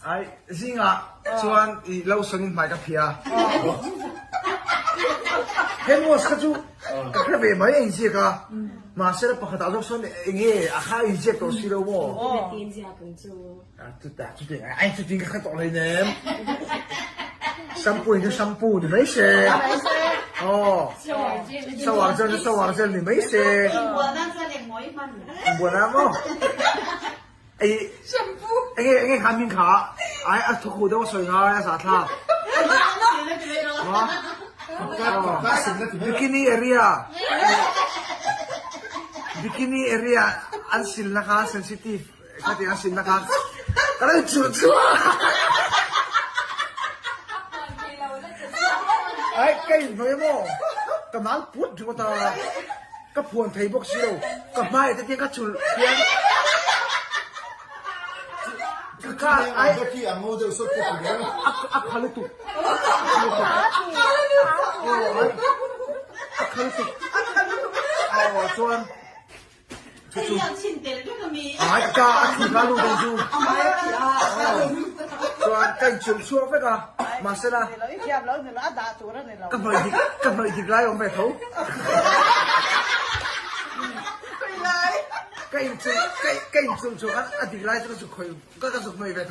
Ai, zingah chuan i lotion in hmai ka phih a. Hand wash kha chu ka hre ve mai a inziak a, mahse la pakhatah zawk sawn enge a kha a inziak tawh si lo maw? Chutah chutin ai chutin ka hre tawh hleinem. Shampoo in chu shampoo ni mai se. Aw. Shower gel chu shower gel ni mai se. Inbual nan maw? Ei enge enge kha min kha ai a thawkhu deuh a sawi ngai a zahthlak. Bikini area Bikini area an silna kha sensitive Khati an sinna khan ka lo chulh chu a. Ai ka inhnawih maw? Ka mal put ringawt a, ka phuan thei bawk si lo, ka hmai te tiang ka chulh hian ka ai a kha lutuk a kha lutuk aw chuan Ai ka a thi ka lu deuh chu. Chuan ka inchulh chhuak vek a, mahsela ka hnawih dik ka hnawih dik lai awm ve tho. Ka inchulh ka inchulh chhuak a, a dik lai chu ka zuk khawih ka zuk hnawih ve tho.